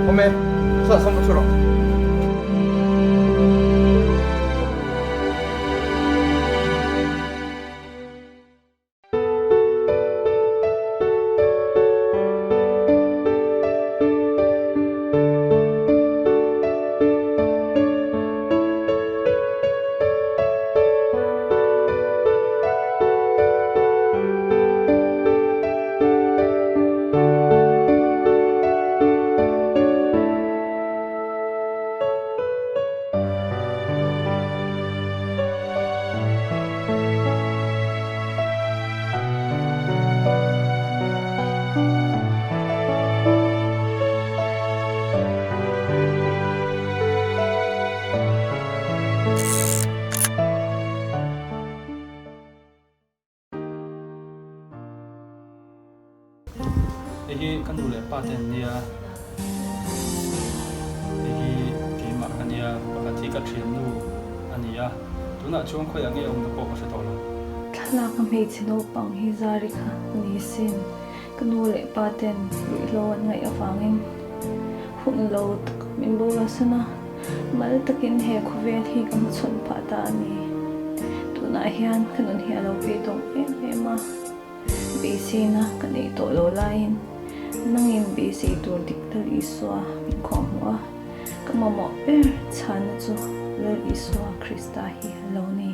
Awm e, sawtah sawn va thu rawh. Hei hi ka nu leh pa te an nia, hei hi keimah ka nia, pakhat hi ka thiannu a ni a, tunah chuan khawiah nge awmna pawh ka hre tawh lo. Thlalak a hmeichhe naupang hi zari kha a ni sin, ka nu leh pa ten ruihhlo an ngaih avangin hun lo tak min boral san a, mal takin he khawvel hi ka hmachhawn phah ta a ni. Tunah hian ka nun hi a lo beidawng em em a. Beiseina ka neih tawh lo laiin nangin beisei tur dik Lal Isua min khuahhmuh a, ka mamawh ber chhanna chu Lal Isua Krista hi a lo ni.